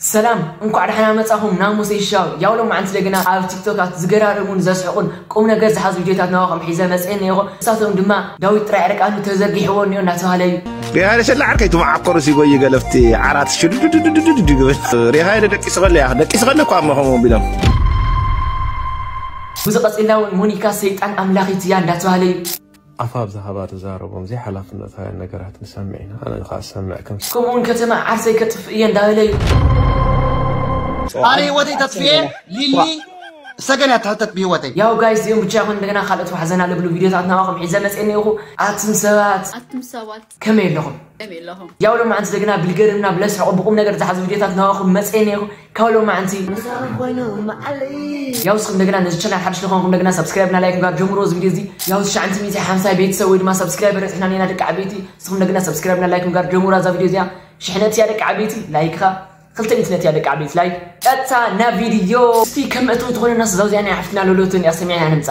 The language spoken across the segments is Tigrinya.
ሰላም፣ እንኳዕ ደሓና መጻኹም ናብ ሙሴ ሻው። ያው ሎማዓንቲ እንደገና ኣብ ቲክቶካት ዝገራርሙን ዘስሕቁን ቁም ነገር ዝሓዙ ቪዲዮታት ናባኹም ሒዘ መጽኤ እኒኤኹ። ንሳቶም ድማ ዳዊት ጥራይ ዕርቃኑ ተዘርጊሕዎ እኒኦ እናተባህለ እዩ። ሪኻ ኢለ ሸላ ዓርከይ ትመዓኮሩ ሲጎይ ገለፍቲ ዓራት ሽዱዱዱዱዱዱ ይብል። ሪኻ ኢለ ደቂሱ ከለ እያ፣ ደቂሱ ከለ እኮ ኣሞ ከምኡ ቢሎም። ብዚ ቀጺልና እውን ሞኒካ ሰይጣን ኣምላኺት እያ እንዳተባህለ እዩ። ኣፋ ኣብዛ ሃባ ተዛረቦም ዘይሓላፍነታውያን ነገራት ንሰምዕ ኢና። ኣነ ከዓ ዝሰምዕ ከም ከምኡውን ከተማ ዓርሰይ ከጥፍእ እየ እንዳበለ እዩ። ኣነ ህይወተይ ተጥፍኤ ሊሊ ሰገን እያ ትሕተት ብህይወተይ። ያው ጋይስ፣ እዚኦም ብቻ ይኹን እንደገና ካልኦት ዋሕዘና ልብሉ ቪዲዮታት ናባኹም ሒዘ መፅእ እኒኹ። ኣቱም ሰባት ኣቱም ሰባት ከመይ ኣለኹም? ከመይ ኣለኹም? ያው ሎማዓንቲ እንደገና ብልገርምና ብለስሕቆ ብቁም ነገር ዝሓዙ ቪዲዮታት ናባኹም መፅእ እኒኹ። ካብ ሎማዓንቲ ምሳኹም ኮይኑ መዓለይ። ያው እስኹም እንደገና ነዚ ቻናል ሓድሽ ዝኾንኩም እንደገና ሳብስክራይብ እና ላይክ ምግባር ጀምሮ። እዚ ቪዲዮ እዚ ያው ትሽዓተ ሚእቲ ሓምሳ ቤተሰብ ወይ ድማ ሳብስክራይበር በፂሕና እኒና ደቂ ዓበይቲ። እስኹም እንደገና ሳብስክራይብ እና ላይክ ምግባር ጀምሮ። እዛ ቪዲዮ እዚኣ ሽሕነት እያ ደቂ ዓበይቲ። ላይክኻ ክልተ ሚእቲ ነትያ ደቂ ዓበይቲ ላይክ። ቀጥታ ናብ ቪድዮ። እስቲ ከም መእተዊ ትኾነና ስዛው እዚኣ ናይ ሓፍትና ሎሎትን እያ ሰሚዕና ንምጻ።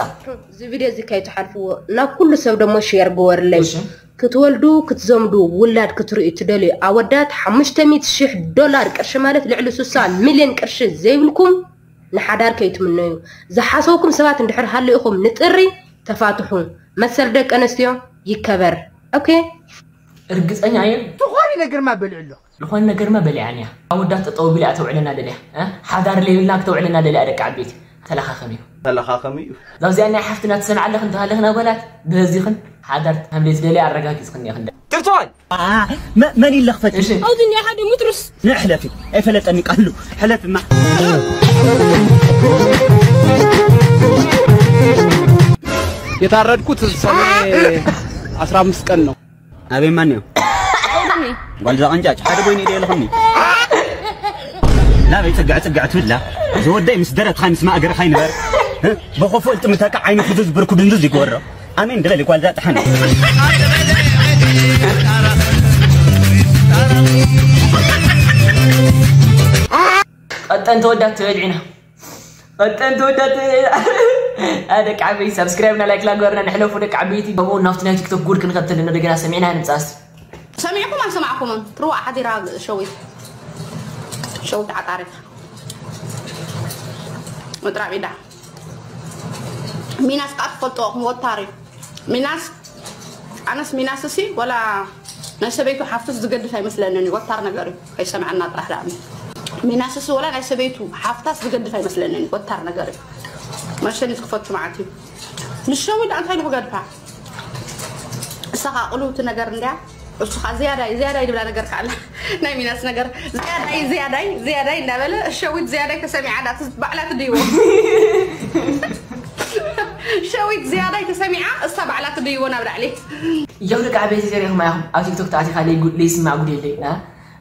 እዚ ቪድዮ እዚ ከይትሓልፍዎ፣ ናብ ኩሉ ሰብ ደሞ ሼር ግበርለይ። እሺ። ክትወልዱ ክትዘምዱ ውላድ ክትርእዩ ትደልዩ ኣወዳት ሓሙሽተ ሚእቲ ሽሕ ዶላር፣ ቅርሺ ማለት ልዕሊ ስሳ ሚልዮን ቅርሺ ዘይብልኩም፣ ንሓዳር ከይትምነዩ። ዝሓሰብኩም ሰባት እንድሕር ሃለይኹም ንጥሪ ተፋትሑ። መሰል ደቂ ኣንስትዮ ይከበር። ኦኬ። እርግጸኛ እየ። ዝኾነ ነገርማ በልዕ ኣሎ። ዝኾነ ነገርማ በሊዓን እያ። ኣወዳት ጠጠው ቢላ እያ ተውዕለና ደልያ። እ? ሓዳር ለይብልና ክተውዕለና ደልያ ደቂ ዓበይቲ። ተለኻኸም እዩ። ተለኻኸም እዩ። ዛብዚኣ ናይ ሓፍትና ትሰምዓ ኣለኽን ተሃለኽን ኣጓላት ብህዚኽን ሓዳር ከም ዘይትደልያ ኣረጋጊጽኽን እየኽን። ትርትዋል! መን ኢለ ክፈት? እሺ። ኣውዚ እኒኣ ሓደ ሙትርስ። ንሕለፊ። ኣይፈለጠኒ ቃሉ። ሕለፍማ። የታረድኩት ሰኔ አስራ አምስት ቀን ነው። ኣበይ ማን እዩ? ጓል ዛቐንጫጭ ሓደ ቦይኒ ኢደ የለኹኒ። ናበይ ጽግዕ ጽግዕ ትብላ? ዝወደይ ምስ ደረትኻ ምስ ማእገርኻ ይንበር። እ? ብኸፎ እልጥምተካ ዓይኑ ፍዙዝ ብርኩ ድንዙዝ ይግበሮ። ኣሜን ድበል ጓል ዛጥሓን። ቀጠን ተወዳት ትበልዒና። ቀጠን ተወዳት አ፣ ደቂ ዓበይቲ ሳብስክራይብ እና ላይክ ላግበርና ንሕለፉ ደቂ ዓበይቲ። ከምኡ ናብቲ ናይ ቲክቶክ ጉድ ክንኸተል እንደገና ሰሚዕና ንምጻስ። ሰሚዕኩም ኣልሰማዕኩምን? ትርዋእ ሓዚራ ሸዊት። ሸዊት ዓጣሪት። መጥራቢዳ። ሚናስ ከዓ ትፈልጥዎ፣ ወታሪ። ሚናስ፣ ኣነስ ሚናስ እሲ፣ ወላ ናይ ሰበይቱ ሓፍትስ ዝገድፍ ኣይመስለንን እዩ። ወታር ነገር እዩ። ከይሰምዐና ጥራሕ ደኣ። ሚናስ እሲ፣ ወላ ናይ ሰበይቱ ሓፍታስ ዝገድፍ ኣይመስለንን እዩ። ወታር ነገር እዩ። መሸኒ ዝክፈቱ መዓት እዩ። ንሸዊት ደኣ እንታይ ኢሉ ክገድፋ? እሳ ኸዓ ቅልውቲ ነገር እንድያ። እሱ ኸዓ ዝያዳይ፣ ዝያዳይ ድብላ ነገር ከኣ ኣላ። ናይ ሚናስ ነገር፣ ዝያዳይ፣ ዝያዳይ፣ ዝያዳይ እንዳበለ፣ ሸዊት ዝያዳይ ተሰሚዓ፣ ዳት ባዕላ ትድይቦ። ሸዊት ዝያዳይ ተሰሚዓ፣ እሳ ባዕላ ትድይቦ ናብ ላዕሊ። ያው ደቂ ዓበይቲ ዘሪእኹም ኢኹም፣ ኣብ ቲክቶክ ተኣቲኻ ለይ ጉ-፣ ለይስማዕ ጉድ የለይ፣ ና?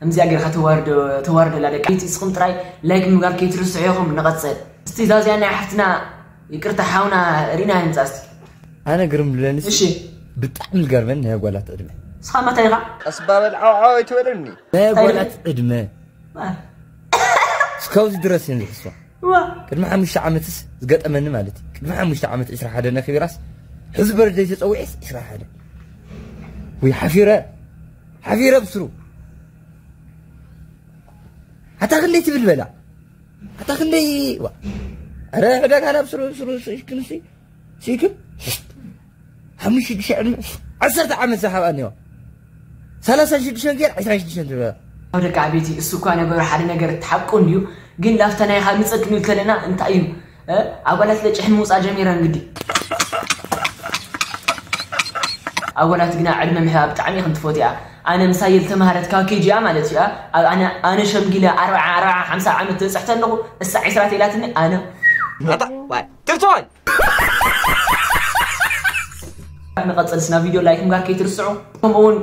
እምዚኣ ገርካ ተዋርዶ-፣ ተዋርዶላ ደቂ ዓበይቲ፣ እስኹም ጥራይ ላይክ ምግባር ከይትርስዑ ኢኹም፣ ንቐጽል። እስቲ ዛዚያ ናይ ሓፍትና ይቅርታ ሓውና ሪና ይምጻ እስቲ። ኣነ ግርም ዝብለኒ እሺ። ብጣዕሚ ዝገርመኒ ናይ ኣጓላት ዕድመ። ንስኻ መታይ ኢኻ? ቀስ ባበል ዓው ዓው ኣይትበለኒ። ናይ ኣጓላት ዕድመ። ዋ። እስካብዚ ድረስ እየን ዝሕስዋ። ዋ። ቅድሚ ሓሙሽተ ዓመትስ ዝገጠመኒ ማለት እዩ። ቅድሚ ሓሙሽተ ዓመት ዕስራ ሓደ ነኺቢራስ፣ ሕዚ በርደይ ተጸዊዐስ ዕስራ ሓደ። ወይ ሓፊረ፣ ሓፊረ ብስሩ። ኣታ ክንደይ ትብል በላ? ኣታ ክንደይ፣ ዋ። ኣረ ዕዳጋ ናብ ስሩ፣ ስሩ፣ ስሩ፣ ክንሲ፣ ሲክም። ሓሙሽተ ሽዱሽተ ዕድመ፣ ዓሰርተ ዓመት ዝሓብኣ እኒኦ። ሰላሳ ሽዱሽተ ገይር፣ ዕስራ ሽዱሽተ ትብል። ኣብ ደቂ ዓበይቲ እሱ እኳ ነበሩ ሓደ ነገር ተሓቁ እንድዩ፣ ግን ላፍታ ናይ ካብ ምጸት ክንብል ከለና እንታይ እዩ? እ? ኣጓላት ለጭሕ ምውጻእ ጀሚረን ግዲ። ኣጓላት ግና ዕድመ ምሕባእ ብጣዕሚ ከም ትፈትያ። ኣነ ምሳይ ዝተምሃረት ካብ ኬጂ እያ ማለት እዩ። ኣብ ኣነ፣ ኣነ ሸምጊለ ኣርብዓ፣ ኣርብዓ፣ ሓምሳ ዓመት ተብጽሕ ተለኹ፣ እሳ ዕስራ ተኢላትኒ፣ ኣነ ኣታ፣ ዋይ፣ ትርትዋል። ንቐጽል ስና ቪድዮ ላይክ ምግባር ከይትርስዑ። ከምኡ እውን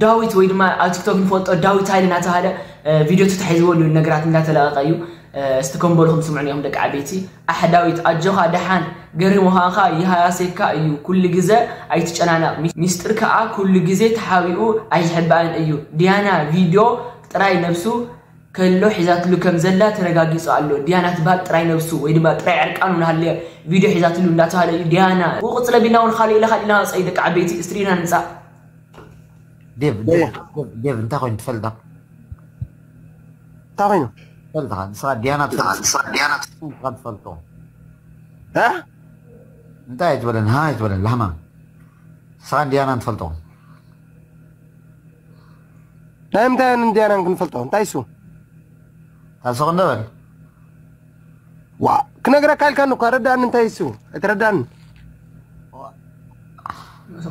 ዳዊት ወይ ድማ ኣብ ቲክቶክ ንፈልጦ ዳዊት ሃይለ እናተባሃለ፣ እ፣ ቪድዮ ተታሒዝዎ ኣሎ ነገራት እንዳተለቐቐ እዩ። እ፣ እስቲ ከም በልኹም ስምዑኒ ኢኹም ደቂ ዓበይቲ። ኣሕ ዳዊት ኣጆኻ ደሓን ገሪሙኻኻ ይሃሰካ እዩ። ኩሉ ግዜ ኣይትጨናነቕ። ሚ-፣ ሚስጥር ከኣ ኩሉ ግዜ ተሓቢኡ ኣይሕባእን እዩ። ዲያና ቪድዮ ጥራይ ነብሱ ከሎ ሒዛትሉ ከም ዘላ ተረጋጊጹ ኣሎ። ዲያና ትበሃል ጥራይ ነብሱ ወይ ድማ ጥራይ ዕርቃኑ እናሃለየ ቪድዮ ሒዛትሉ እንዳተባሃለ እዩ። ዲያና፣ ውቁጽ ለቢልና እውን ካልእ ኢለ ካልእ ኢልና ወጻኢ ደቂ ዓበይቲ፣ እስቲ ርኢና ንምጻእ። ዴቭ፣ ዴቭ፣ ዴቭ፣ ዴቭ፣ እንታይ ኮይኑ ትፈልጣ? እንታይ ኮይኑ? ፈልጥኻ ንስኻ ዲያና ትፈልጦ እንታይ ኣይትበለን ሃ ኣይትበለን ላህማ ንስኻ ዲያና ትፈልጦ ናይ ምንታይ ዲያናን ክንፈልጦ እንታይ እሱ ታስቕ እንደበል ዋ ክነግረካ ኢልካ እኮ ረዳኒ እንታይ እሱ ኣይትረዳኒ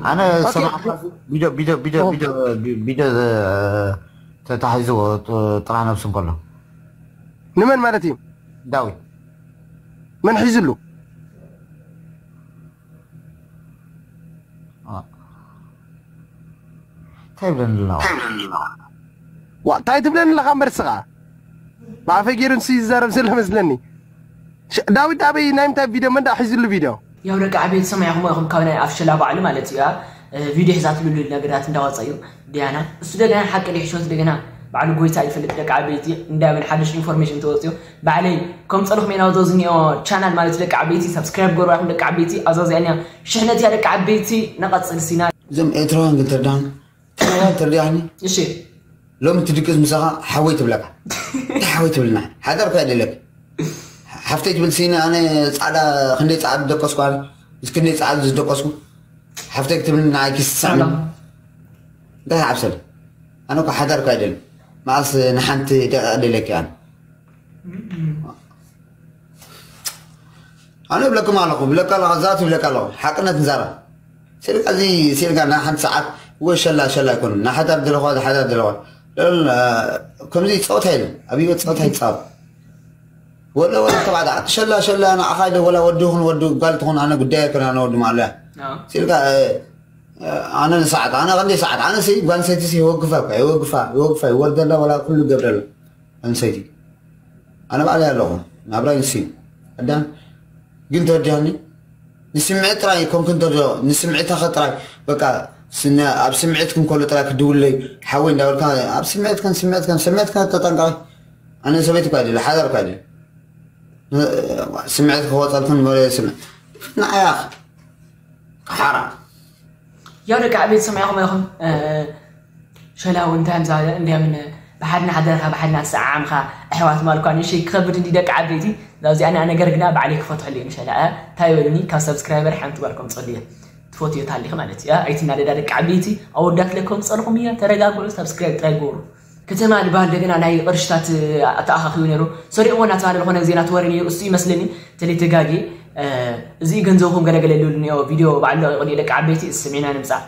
ኣነ ሰማዕካ ቪድዮ ቪድዮ ቪድዮ ቪድዮ ቪድዮ ተታሒዝዎ ጥራሕ ነብሱ እንከሎ ንመን ማለት እዩ ዳዊት መን ሒዝሉ እንታይ ይብለኒ ኣለዋ ዋ እንታይ ትብለኒ ኣለኻ እምበር ስኻ ብኣፈይ ገይሩ ንሱ ይዛረብ ዘሎ መስለኒ ዳዊት ኣበይ ናይ ምንታይ ቪድዮ መን ዳ ሒዝሉ ቪድዮ ያው ደቂ ዓበይቲ ሰማዕኹሞ ኢኹም ካብ ናይ ኣፍሸላ ባዕሉ ማለት እዩ ቪድዮ ሒዛትሉ ነገራት እንዳወፀ እዩ ዲያና እሱ ደገና ሓቂ ድሕሾት ደገና ባዕሉ ጎይታ ይፈልጥ ደቂ ዓበይቲ እንዳበል ሓድሽ ኢንፎርሜሽን ተወፅዮ ባዕለይ ከም ፀልኹም ኢና ዘው ዝኒኦ ቻናል ማለት ደቂ ዓበይቲ ሳብስክራይብ ገሩ ይኹም ደቂ ዓበይቲ ኣዛዚኣኛ ሽሕነት እያ ደቂ ዓበይቲ ነቐፅል ሲና እዞም ኤርትራውያን ግን ተርዳን ተርዳኒ እሺ ሎሚ ትድቅስ ምሳኻ ሓወይ ትብለካ እንታይ ሓወይ ትብልና ሓዳር እኳ የደለክ ሓፍተይ ትብል ሲኒ ኣነ ፃዕዳ ክንደይ ፃዕዳ ዝደቀስኩ ኣነ ምስ ክንደይ ፃዕዳ ዝደቀስኩ ሓፍተይ ክትብል ንዓይ ኪስ ትስዕም እንታይ ዓብሰል ኣነ እኳ ሓዳር እኳ ኣይደልን መዓስ ንሓንቲ ደቂቕ ደለኪ ኣነ ኣነ እብለኩም ኣለኹ ብለካ ኣለኹ ዛት ይብለካ ኣለኹ ሓቅነት ንዛራ ስልካ እዚ ስልካ ና ሓንቲ ሰዓት ወይ ሸላ ሸላ ኣይኮኑ ና ሓዳር ድለኳ ሓዳር ድለኳ ከምዚ ፀወታ የለን ኣብ ህይወት ፀወታ ይፃወት ወላ ወላ ተባዕታ ሸላ ሸላ ንዓኻ ኢለ ወላ ወዲ ይኹን ወዲ ጓል ትኹን ኣነ ጉዳይ ኣይኮነ ኣነ ወዲ ማለ ስልካ ኣነ ንሰዓት ኣነ ክንደይ ሰዓት ኣነ ሲ ጓል ሰይቲ ሲ ይወግፋ እኳ ይወግፋ ይወግፋ ይወርደላ ወላ ኩሉ ይገብረላ ኣንሰይቲ ኣነ ባዕለይ ኣለኹ ናብራይ ንሲ ኣዳም ግን ተወዲሃኒ ንስምዒት ጥራይ ኮንክ እንተዶ ንስምዒትኻ ጥራይ በቃ ኣብ ስምዒት ክንከሎ ጥራይ ክድውለይ ሓወይ እንዳበልካ ኣብ ስምዒትከን ስምዒትከን ስምዒትካ ተጠንቀቂ ኣነ ሰበይቲ እኳ ኣይደለ ሓዳር እኳ ኣይደለ ስምዒት ክወፀልክን በለ ስምዒት ንዓያ ሓራ ያው ደቂ ዓበይቲ ሰማዕኹም ኢኹም ሸላው እንታይ ምዛለ እንዲያምን ብሓድና ሓደርካ ብሓድና ተሰዓዓምካ ኣሕዋት ማልኳ ንእሽተይ ክኸብድ እንዲ ደቂ ዓበይቲ ዛብዚኣ ንኣ ነገር ግና ባዕለይ ክፈትሐሉ እየ ንሸላ እንታይ በሉኒ ካብ ሰብስክራይበር ሓንቲ ጓል ከምፀሉ እየ ትፈትዮ ታሊክ ማለት እዩ ኣይትናደዳ ደቂ ዓበይቲ ኣወዳት ለከም ፀልኹም እያ ተረጋግዑ ሰብስክራይብ ጥራይ ገሩ ከተማ ድባል እንደገና ናይ ቅርሽታት ኣተኣኻኺቡ ነይሩ ሰሪቕዎ እናተባለ ዝኾነ ዜና ትወረ ነይሩ እሱ ይመስለኒ ተለይተጋጊ እዚ ገንዘብኩም ገለገለ ልብል እኒኦ ቪድዮ ባዕሉ ለቂቑ ደቂ ዓበይቲ ስሚዕና ንምፃእ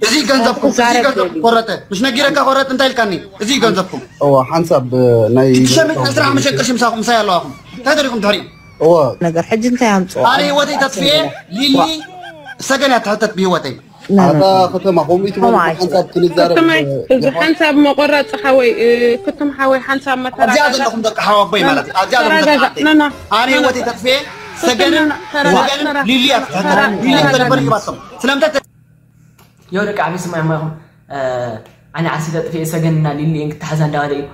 እዚ ገንዘብኩም እዚ ገንዘብኩም ቆረጠ ምሽ ነጊረካ ቆረጥ እንታይ ኢልካኒ እዚ ገንዘብኩም እዋ ሓንሳብ ናይ ትሸምት ዕስራ ሓሙሽተ ቅርሺ ምሳኹም ምሳይ ኣለዋኹም እንታይ ተሪኹም ድሕሪኡ እዋ ነገር ሕጂ እንታይ ኣምፅኦ ኣነ ህይወተይ ተጥፍኤ ሊሊ ሰገን እያ ትሕተት ብህይወተይ ኣታ ከተማ ከምኡ ትበሉ ሓንሳብ ክንዛረብ እዚ ሓንሳብ መቆረፂ ሓወይ ክቱም ሓወይ ሓንሳብ መተራጋጋ ዘለኹም ደቂ ሓወቦይ ማለት ኣብዚኣ ዘለኹም ደቂ ኣነ ህይወተይ ተጥፍኤ ሰገንን ሰገንን ሊሊ እያ ትሕተት ሊሊ ተለፈን ይባቶም ስለምንታይ ያው ደቂ ዓበይቲ ስማይ ማይኹም ኣነ ዓርሲ ተጥፍኤ ሰገንና ሊሊ እየን ክተሓዛ እንዳበለ እዩ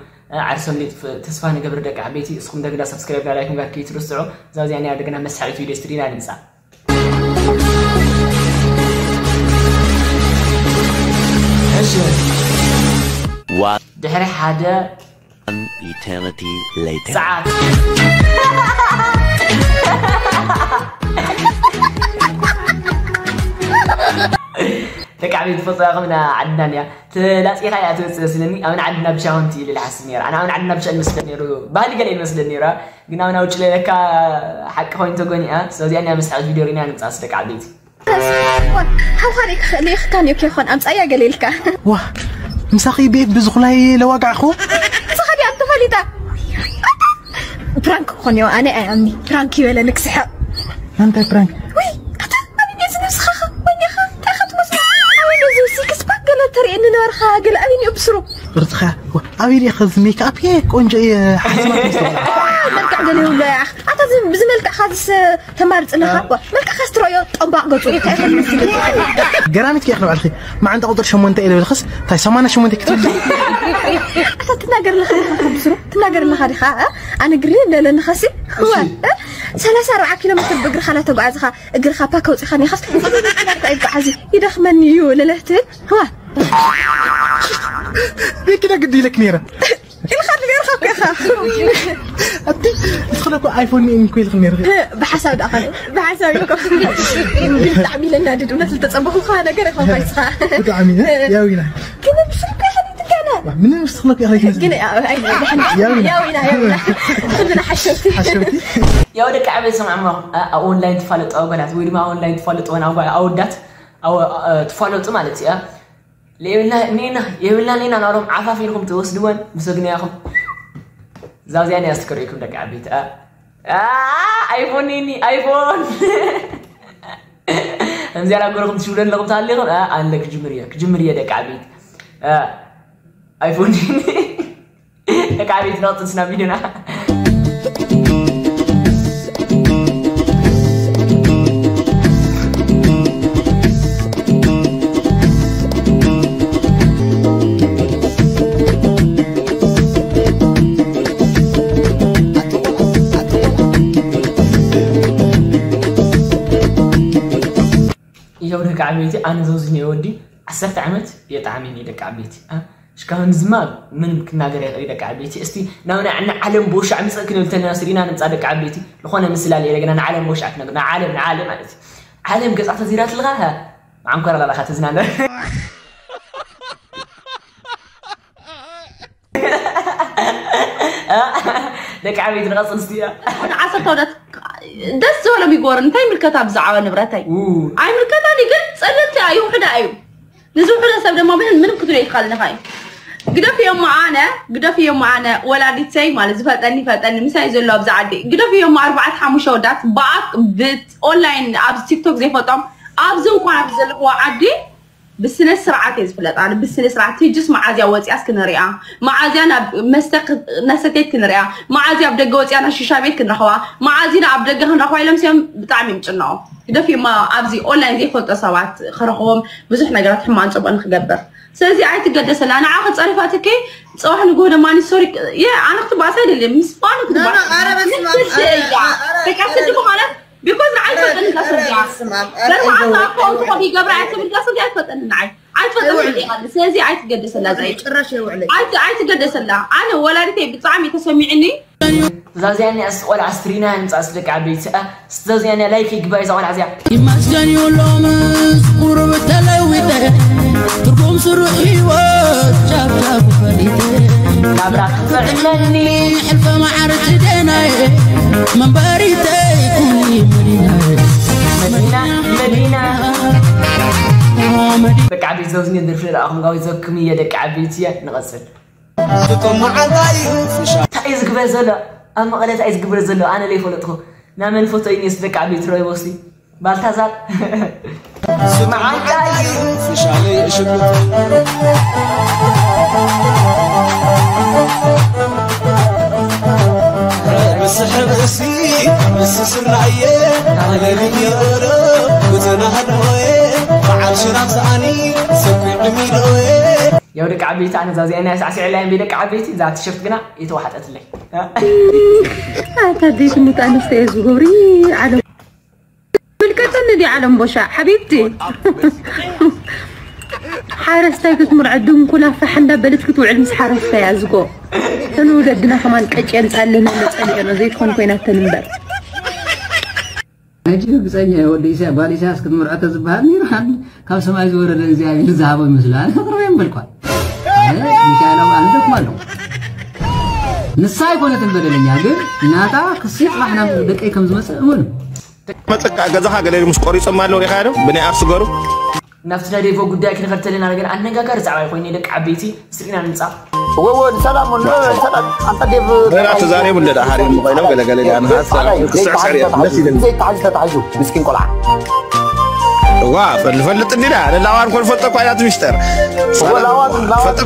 ዓርሶም ሊጥፍ ተስፋ ንገብር ደቂ ዓበይቲ እስኹም ደግና ሰብስክራይብ ላይክ ምግባር ከይትርስዑ እዛ እዚኣ ናይ ደገና መሳሒት ቪዲዮ ስትሪና ንምፃእ እሺ ድሕሪ ሓደ An eternity later. ሰዓት ደቂ ዓበይቲ ትፈልጦ ኢኹም ና ዓድና እያ ተላፂኻ እያ ትወፅእ ስለኒ ኣብን ዓድና ብሻ ሆንቲ ኢለ ዝሓስብ ነይረ ኣነ ኣብን ዓድና ብሻ ዝመስለ ነይሩ ባህሊ ገለ ይመስለ ነይሩ ግን ኣብና ውጭ ለካ ሓቂ ኮይኑ ተጎኒኣ ስለዚኣ ናይ መስሓት ቪድዮ ሪና ንምፃእ ደቂ ዓበይቲ ሓውኻ ሪእክካ ኒዮ ኬኾን ኣምፃያ ገለ ኢልካ ዋ ምሳኺ ቤት ብዝኹላይ ለዋጋዕኹ ንስኻ ዲኣ ተፈሊጣ ፕራንክ ክኾን እዮ ኣነ ኣይኣምኒ ፕራንክ ይበለኒ ክስሕቕ እንታይ ፕራንክ ወይ ኣታ ኣበይ ነዚ ነብስኻ ወይኒኻ እንታይ ኢኻ ትመስሎ ኣበይ ነዚ ሲክስ ፓክ ገለ ተርእየኒ ነበርካ ገለ ኣበይ ኒኦ ብስሩ ቅርጽኻ ኣበይ ዲኻ እዚ ሜክኣፕ እየ ቆንጆ እየ ሓስባት መልክዕ ገለ ይብሎ ያኽ ኣታ ብዚ መልክዕኻ ዝስ ተማርጽ ኣለኻ እኮ መልክዕካ ስትሮዮ ጠባቕ ገጹ እንታይ ኢኻ ትመስል ገራሚት ከይኽ ንባዕልኺ መዓንጣ ቁጥር ሸሞንተ እየ ልበልኽስ እንታይ ሰማንያ ሸሞንተ ክትብል ኣታ ትናገር ኣለኻ ዲኻ ብስሩ ትናገር ኣለኻ ዲኻ ኣነ ግሪ ለለንኻሲ እወ ሰላሳ ኣርባዓ ኪሎ ሜትር ብእግርኻ ላተጓዓዝኻ እግርኻ ፓክ ኣውፂኻ ኒኻስ ይጓዓዝ ይደኽመኒ እዩ ለለትብል እወ ቤኪ ዳ ግዲ ኢለክ ነይረ ኢልኻ ነይርኻ ኣቲ እስኽለ እኮ ኣይፎን እኮ ኢልክ ነርክ። ብሓሳብ ደኣ ኸለ ብሓሳብ እኮ ብጣዕሚ ለናድድ። እውነት ዝተጸበኹኻ ነገር ይኾንካ ይስኻ። ብጣዕሚ ያዊና። ግን ብስልኩ ይኸድትካና። ምንም እስኽለ እኮ ኢልክ ግን ያዊና። ያዊና ያዊና ኩልና ሓሸብቲ ሓሸብቲ። ያው ደቂ ዓበይ ሰማዕማ ኣብ ኦንላይን ትፋለጡ ኣጓላት ወይ ድማ ኣብ ኦንላይን ትፋለጡ ኣወዳት ትፋለጡ ማለት እዩ። የብልና ኔና የብልና ኔና ናሮም ዓፋፍ ኢልኩም ትወስድወን ምስ ግንያኹም። ዛዚያን ያስተከሪኩም ደቂ ዓበይቲ። ኣይፎን ኔኒ ኣይፎን። እምዚያ ላገረኩም ትሽውለ ኣለኹም ታሊኹም። ኣለ ክጅምር እየ ክጅምር እየ ደቂ ዓበይቲ። ኣይፎን ኔኒ ደቂ ዓበይቲ ነቕጽል ስና ቪድዮና። ይኸው ደቂ ዓበይቲ ኣነ ዘውዝኒ ወዲ ዓሰርተ ዓመት የጣዕሚኒ ደቂ ዓበይቲ። ሽካሁን ዝማ ምንም ክናገር ይኽእል ደቂ ዓበይቲ። እስቲ ናብ ናይ ንዓለም ቦሻዕ ምጸእ ክንብል ተለና ስሪና ንምጻእ ደቂ ዓበይቲ። ዝኾነ ምስላል የለ ግና ንዓለም ቦሻዕ ክነግር ንዓለም ንዓለም ማለት እዩ። ዓለም ገጻ ተዚራ ትልኻ መዓንኮራ ላላኻ ተዝናነ። ደቂ ዓበይቲ ንቐጽል እስቲ። ዓሰርተ ወዳት ደስ ዝበሎም ይግበሩ። እንታይ ይምልከታ ብዛዕባ ንብረተይ? ኣይምልከታኒ ግን ጸለልቲ እዩ ውሕዳ እዩ። ንዝውሕደ ሰብ ድማ ምንም ምንም ክትብሎ ይትኻል ንኻ እዩ። ግደፍዮ እሞ ኣነ ግደፍዮ እሞ ኣነ ወላዲተይ ማለት ዝፈልጠኒ ይፈልጠኒ ምሳይ ዘሎ ኣብዚ ዓዲ ግደፍዮ እሞ ኣርባዕተ ሓሙሽተ ወዳት ብኣክ ብት ኦንላይን ኣብዚ ቲክቶክ ዘይፈልጦም ኣብዚ እንኳን ኣብዚ ዘለኽዎ ዓዲ ብስነ ስርዓት እየ ዝፍለጥ ኣነ ብስነ ስርዓት ትጅስ መዓዝያ ወፂኣስ ክንሪኣ መዓዝያ ናብ መስተ እናሰተየት ክንሪኣ መዓዝያ ኣብ ደገ ወፂኣ ናብ ሽሻ ቤት ክንረኽባ መዓዚና ኣብ ደገ ክንረኽባ ኢሎም ሲኦም ብጣዕሚ እዮም ጭነቆም ግደፍዮ እሞ ኣብዚ ኦንላይን ዘይፈልጦ ሰባት ክረኽቦም ብዙሕ ነገራት ሕማን ጽቡቕ ንክገብር ስለዚ ኣይትገደሰላ ንዓ ክጸሪፋትኪ ጽባሕ ንግሆ ደማኒ ሶሪ የ ኣነ ክትባእስ ኣይደልየ ምስ ባኑ ክትባእስ በቃ ስዲ ምዃነት ቢኮዝ ንዓይ ትፈልጠኒ እዛ ስዲ እያ ገርማዓካ ኣኮ እንትኾን ይገብራ እያ ትብል እዛ ስዲ ኣይትፈልጠኒ ንዓይ ኣይትፈልጠኒ እያ ስለዚ ኣይትገደሰላ ዛይ ጭራሽ የውዕለይ ኣይቲ ኣይትገደሰላ ኣነ ወላዲተይ ብጣዕሚ ተሰሚዕኒ ዛዚያኒ ኣስ ቆልዓ ስትሪና ንምጻእ ስደቂ ዓበይቲ እ ዛዚያኒ ላይክ ይግባይ ዛ ቆልዓ እዚኣ ይመስገን ይብሎምስ ቁሩብ ተለዊጠ ትርጉም ስሩ ህይወት ጫፍጫፍ ፈሊጠ ናብራ ክጥዕመኒ ሕልፈ መዓር ትደናየ መንበሪተይ ኩኒ መዲናየ መዲና መዲና ደቂ ዓበይቲ ዘውዝኒ ድርፊ ረኣኹም ጋዊ ዘክም እየ ደቂ ዓበይቲ እየ ንቐጽል እንታይ እዩ ዝግበር ዘሎ ኣብ መቐለ እንታይ እዩ ዝግበር ዘሎ ኣነ ለይፈለጥኹ ናመን ፎቶ እዩ ኔስ ደቂ ዓበይቲ ረይቦሲ ባልታዛር ስምዓይ እንታይ እዩ ፍሻለይ ሽጉጥ ምስሕብ እሲ ምስ ስራየ ኣለልኝ የእሎ ብጽናህድሞየ በዓል ሽራብ ሰኣኒ ሰኩ ዕሚዶየ ያው ደቂ ዓበይቲ ኣነ ዛዚኣ ናይ ሳዕስዕ ላይን ቤ ደቂ ዓበይቲ እዛ ቲሸርት ግና የተዋሓጠትለይ ኣታ ደይ ትሙት ኣንስተ እየ ዝገብሪ ዓለም ምልከተኒ ዲ ዓለም ቦሻ ሓቢብቲ ሓረስታይ ክትምርዐ ድንኩላ ፋሕ እንዳበለት ክትውዕል ምስ ሓረስታይ ኣዝጎ ተንውለድና ከማን ቀጭ የምፃልና መፀሊኦና ዘይትኾን ኮይናተን እምበር ሕጂ ርግፀኛ እየ ወዲ ኢሳያ ጓል ኢሳያስ ክትምርዖ ተዝበሃል ነይሩ ሓንቲ ካብ ሰማይ ዝወረደ እግዚኣብሔር ዝሃቦ ይመስሉ ኣነ ክቕርበ የም በልኳ ኣነ ሚካኤል ኣብ ኣነ ደክማ ኣለኹ ንሳ ኣይኮነትን በደለኛ ግን ናታ ክሲ ፅባሕ ናብ ደቀይ ከም ዝመፅእ እመኑ መፅእ ከዓ ገዛኻ ገለ ኢሉ ምስ ቆሪፆም ኣለዉ ሪኢኻዮ ዶ ብናይ ኣፍ ስገሩ ናብቲ ናይ ዴቮ ጉዳይ ክንኸድ ተለና ግን ኣነጋጋሪ ዛዕባ ኮይኑ ደቂ ዓበይቲ ስሪና ንምጻእ ወወ ሰላም ወንዶ ሰላም አንተ ዴቭ ገና ተዛሬ ምን ደዳ ሀሪ ምቆይነው ገለገለ ዳን ሀሳብ ክስዕስዕ ደስ ይለኝ ዘይተሓዚ ተታሒዙ ምስኪን ቆልዓ ዋ ፈልፈልጥ እንዲዳ ለላዋን ኮን ፈልጠ ኳ ያት ሚስተር ወላዋት ላዋት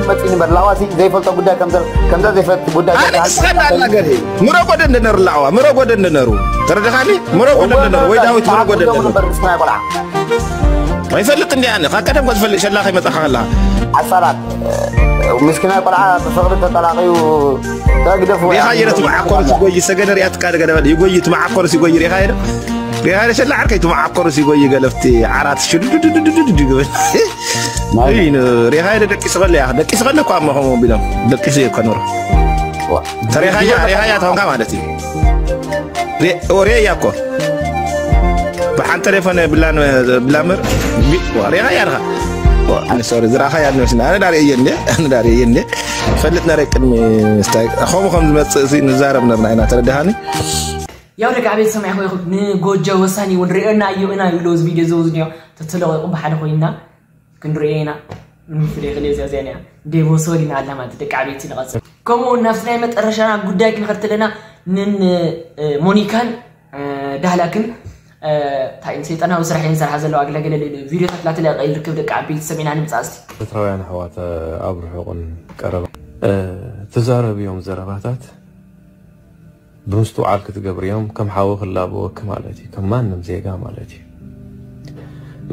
መጽእ ነበር ላዋት ዘይፈልጦ ጉዳይ ከምዛ ከምዛ ዘይፈልጥ ጉዳይ ኣነ ስኸዳ ነገር ምሮ ጎደ እንደነሩ ላዋ ምሮ ጎደ እንደነሩ ተረደኻኒ ምሮ ጎደ እንደነሩ ወይ ዳዊት ምሮ ጎደ እንደነሩ ነበር ምስኪን ቆልዓ ኣይፈልጥ እንዲ ኣነ ካብ ቀደም ከዝፈልጥ ሸላ ከይመጣኻ ከላ ሓሳላት ምስኪናይ ቆልዓ ብፍቕሪ ተጠላቒዩ ተግደፉ ሪኻ የለ ትመዓኮር ሲጎይ ሰገደ ሪኣትካ ደገደበል ይጎይ ትመዓኮር ሲጎይ ሪኻ የለ ሪኻ የለ ሸላ ዓርከይ ትመዓኮር ሲጎይ ገለፍቲ ዓራት ሽዱዱዱዱዱ ይብል ሪኻ የለ ደቂሱ ከለ ያ ደቂሱ ከለ እኳ መኸሙ ቢሎም ደቂሱ እየ ከኖር ተሪኻያ ሪኻያ ተኾንካ ማለት እዩ። ሬያ እኮ ብሓንቲ ቴሌፎን ብላምር ሪኻያ ርኻ ሶሪ ዝረኻያ ንመስና ኣነ ዳር እየ እንደ ኣነ ዳር እየ እንደ ፈልጥ ነረ ቅድሚ ስታይ ከምኡ ከም ዝመፅእ ንዛረብ ነርና ኢና ተረዳሃኒ። ያው ደቂ ዓበይቲ ሰማይ ሆይ ንጎጆ ወሳኒ እውን ሪኦና እዩ እና ይብሎ እዚ ቪድዮ ዘውዝኒዮ ተተለቂቁ ብሓደ ኮይና ክንሪኦ ኢና። ምፍለ ክለ እዚኣ እዚኣ እያ ዴቦ ሶሊና ኣላ ማለት ደቂ ዓበይቲ ንቐፅል። ከምኡ እውን ናብቲ ናይ መጠረሻና ጉዳይ ክንኸድ ተለና ንን ሞኒካን ዳህላክን እንታይ ሰይጣናዊ ስራሕ እየን ዝሰርሓ ዘለዋ ግለገለ ቪድዮታት ላተለቀ ይርከብ ደቂ ዓበይቲ ሰሚዕና ንምፃእ እስቲ። ኤርትራውያን ኣሕዋት ኣብ ርሑቕን ቀረባ ትዛረብዮም ዘረባታት ብምስትውዓል ክትገብርዮም ከም ሓዊ ክላበወኪ ማለት እዩ ከም ማንም ዜጋ ማለት እዩ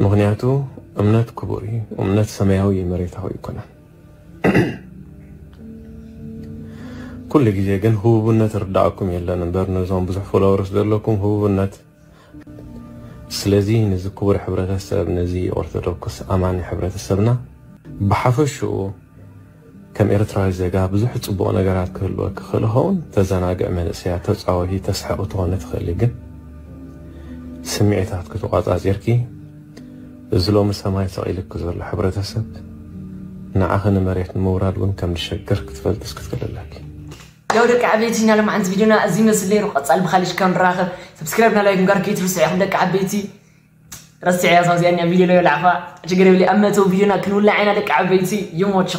ምክንያቱ እምነት ክቡር እዩ እምነት ሰማያዊ መሬታዊ ይኮነን ኩሉ ግዜ ግን ህቡብነት ርዳእኩም የለን እምበር ነዞም ብዙሕ ፎሎወርስ ዘለኩም ህቡብነት ስለዚ ነዚ ክቡር ሕብረተሰብ ነዚ ኦርቶዶክስ ኣማኒ ሕብረተሰብና ብሓፈሽኡ ከም ኤርትራዊ ዜጋ ብዙሕ ጽቡቕ ነገራት ክህልወኪ ክእል ኸውን ተዘናግዕ መንእሰያ ተጻወቲ ተስሕቕ ትኾኒ ትኽእሊ ግን ስምዒታት ክትቋጻጺርኪ እዚ ሎሚ ሰማይ ሰቒልኪ ዘሎ ሕብረተሰብ ንዓኺ ንመሬት ንምውራድ እውን ከም ዝሸግር ክትፈልጥስ ክትክእል ኣለኪ። ያው ደቂ ዓበይቲ እና ለማዓንቲ ቪዲዮና እዚ መስል ነይሩ ቀፃል ብካሊሽ ከም ንራኸብ ሰብስክራይብ ና ላይክ ጋር ከይትርስዑ ኢኹም ደቂ ዓበይቲ ረስዕ ያሳው ዚኣኛ ቪዲዮ ለዮ ላዕፋ ችግር የብሊ ኣብ መተው ቪዲዮና ክንውላ ዓይና ደቂ ዓበይቲ ይሞች